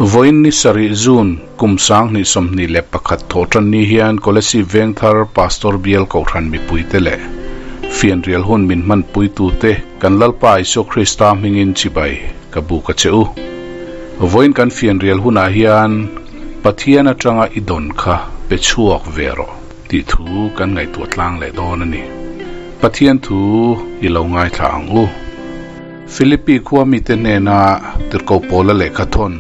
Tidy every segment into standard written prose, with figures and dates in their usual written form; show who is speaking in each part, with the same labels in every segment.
Speaker 1: Vawiin ni sarih June kum 2021 thawhtan ni hian Kolasib Vengthar Pastor Bial Kohhran mipuite leh fianrial hun min hmanpuitute kan Lalpa Isua Krista hmingin chibai ka buk a che u. Vawiin kan fianrial hunah hian Pathian atanga i dawn kha pe chhuak ve rawh tih thu kan ngaihtuah tlang leh dawn a ni. Pathian thu i lo ngaithla ang u. Philippi khua mite hnena tirhkoh Paula lehkha thawn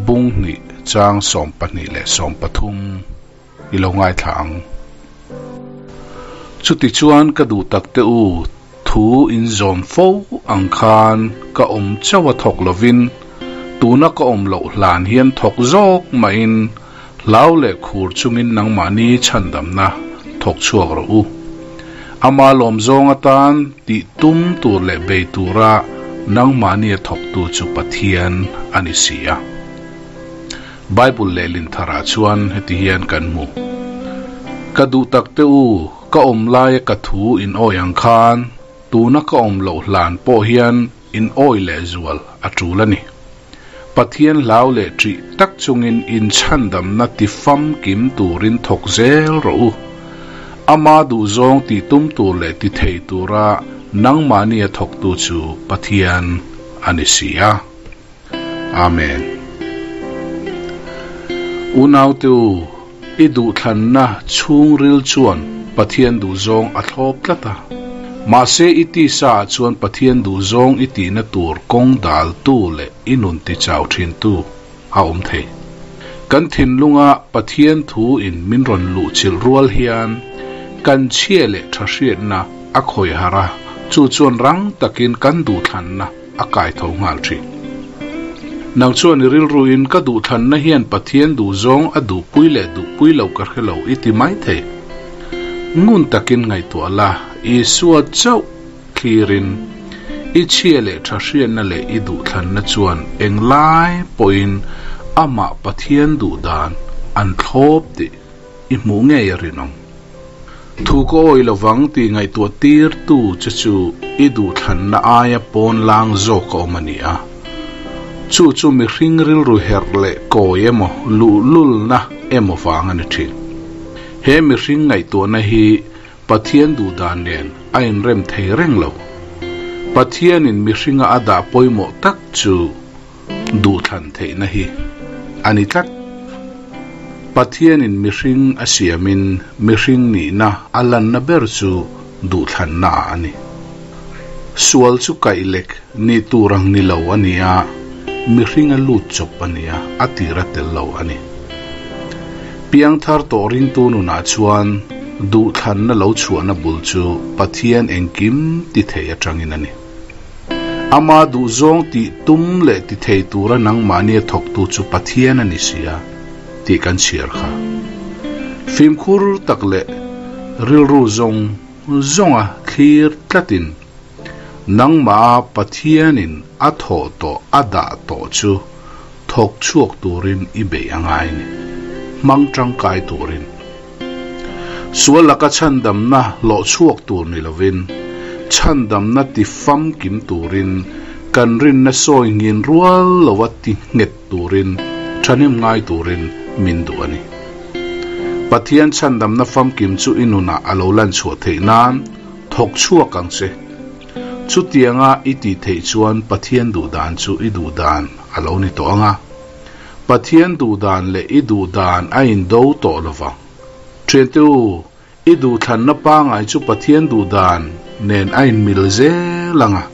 Speaker 1: bung hnih chang 12 leh 13 i lo ngaithla ang. Chutichuan ka duh tak te u, thu in zawm fo ang khan ka awm chauh a thawk lovin, tuna ka awm loh hlan hian thawk zawk mahin hlau leh khur chungin nangmahni chhandamna thawk chhuak rawh u. Ama lawm zawng atan tih tum tur leh bei tura nangmahni a thawktu chu Pathian a ni si a. Bible lehlin tharah chuan heti hian kan hmu, Ka duh tak te u, ka awm laia ka thu in awi ang khan, tuna ka awm loh hlan pawh hian in awi leh zual a tul a ni. Pathian hlau leh ṭih tak chungin in chhandamna ti famkim turin thawk zel rawh u. Ama duhzawng tih tum tur leh ti thei tura nangmahni a thawktu chu Pathian a ni si a. Amen. Unaute u, i duhthlanna chhungril chuan Pathian duhzawng a thlawp tlat a. Mahse i tisa ah chuan Pathian duhzawng i tihna tur kawng daltu leh i nun tichau thintu a awm thei. Kan thinlunga Pathian thu in min rawn luhchilh rual hian kan chhia leh tha hriatna a khawih harh a, chu chuan rang takin kan duhthlanna a kai tho nghal thin. Nang chuan i rilruin ka duhthlanna hian Pathian duhzawng a duhpui leh duhpui lo ka hre lo i ti mai thei. Ngun takin ngaihtuah la, Isua chauh thlirin i chhia leh tha hriatna leh i duhthlanna chuan englai pawhin amah Pathian duhdan an thlawp tih i hmuh ngei a rinawm. Thu ka awi lovang tih ngaihtuah tirtu che chu i duhthlanna aia pawn lang zawk a awm a ni a. Chu chu mihring rilru herh leh kawi emaw luhlulna emaw vang a ni thin. He mihring ngaihtuahna hi Pathian duhdan nen a inrem thei reng lo. Pathianin mihringa a dah pawimawh tak chu duhthlan theihna hi a ni tlat. Pathianin mihring a siamin mihring nihna a lanna ber chu duhthlanna ah a ni. Sual chu kaih lek nih tur ang ni lo a ni a, mihring a lut chawp a ni a, a tir a tel lo a ni. Piangthar tawh ringtu nunah chuan duhthlanna lo chhuahna bul chu Pathian engkim ti thei atangin a ni. Ama duhzawng tih tum leh ti thei tura nangmahni a thawktu chu Pathian a ni si a, tih kan chhiar kha. Fimkhur tak leh rilru zawng zawnga thlir tlatin nangmaha Pathianin a thawh tawh a dah tawh chu thawk chhuak turin i beih a ngai ni. Hmang tangkai turin. Sual laka chhandamna hlawh chhuak tur ni lovin, chhandamna ti famkim turin, kan rinna sawi ngin rual lova ti nghet turin, thahnem ngai turin min duh a ni. Pathian chhandamna famkim chu i nunah a lo lan chhuah theih nan thawk chhuak ang che. Chutianga i tih theih chuan Pathian duhdan chu i duhdan a lo ni tawh ang a. Pathian duhdan leh i duhdan a indo tawh lo vang. Thiante u, i duhthlanna pangai chu Pathian duhdan nen a inmil zel ang a,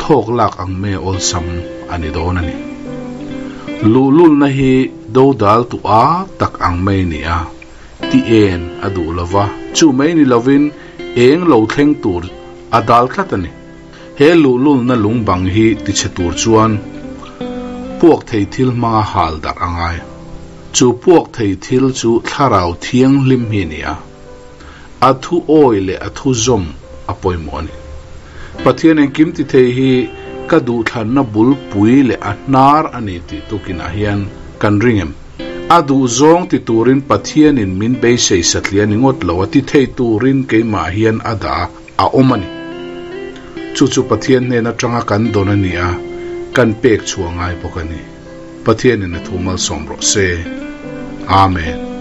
Speaker 1: thawk lak ang me awlsam a ni dawn a ni. Luhlulna hi dodal tu a tak ang mai ni a, ti en a duh lo va, chu mai ni lovin eng lo thleng tur a dal tlat a ni. He luhlulna lungbang hi tichhe tur chuan puak thei thil hmanga hal darh a ngai. Chu puak thei thil chu thlarau thianghlim hi a ni a, a thu awi leh a thu zawm a pawimawh a ni. Pathian engkim ti thei hi ka duhthlanna bulpui leh a hnar a ni tih tukinah hian kan ring em? A duhzawng ti turin Pathianin min beisei satliah ni ngawt lo a ti thei turin keimah hian a dah a. a awm a ni. Chu chu Pathian hnen atanga kan dawn a ni a, kan pek chhuah ngai bawk a ni. Pathianin a thu malsawm rawh se. Amen.